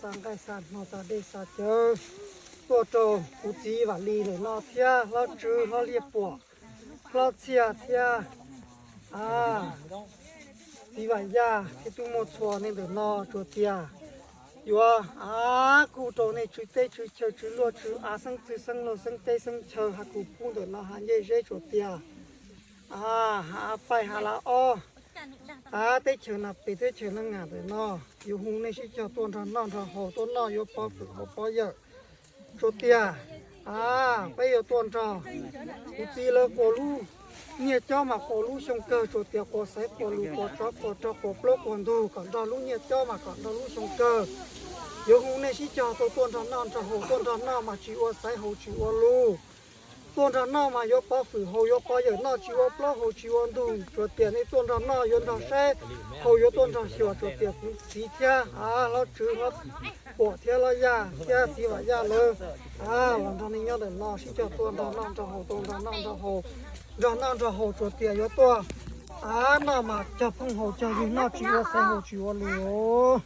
xa nqaij xa hno xa dej xa cawv tuaj rau kuv txiv Vam Lis ntawm no thiab hlob Tswv hlob Liaj Puam, hlob Txhiaj thiab txiv Vam Yaj thiab tub muaj txhua nej ntawm no tsuas tias yuav kuj rau nej tswv teb tswv chaw tswv luaj tswv av xeeb txwg xeeb laug xeeb teb xeeb chaw ha kus pub ntawm no ha ncej zeb tsuas tias ha paij ha la ob, teb chaws na pem teb chaws neeg ntawm no yuav hu nej sib cog tuaj nrog noj nrog haus tuaj noj yuav pov fwm haus pov yawm tsuas tias peb yuav tuaj nrog kuv txiv lawv quas lub nyiaj cob mas quas lub xyoo kawg tsuas tias quas xaiv quas lus quas tsov quas rog quas plaub quas ntug kom nrog lub nyiaj cob mas kom nrog lub xyoo kawg. Yuav hu nej sib cog tau tuaj nrog noj nrog haus tuaj nrog noj mas tsis ua xaiv haus tsis ua lus. Tuaj nrog noj mas yuav pov fwm haus yuav pov yawm noj tsis ua plaub haus tsis ua ntug tsuas tias nej tuaj nrog noj yuav nrog saib haus yuav tuaj nrog xyuas tsuas tias kuv txiv thiab hlob Tswv hlob Puam thiab hlob Yaj thiab txiv Vam Yaj lawv los nrog nej nyob ntawm no sib cog tuaj nrog noj nrog haus tuaj nrog noj nrog haus, nrog noj nrog haus tsuas tias yuav tuaj noj mas cog phooj haus cog ywg noj tsis ua xaiv haus tsis ua lus.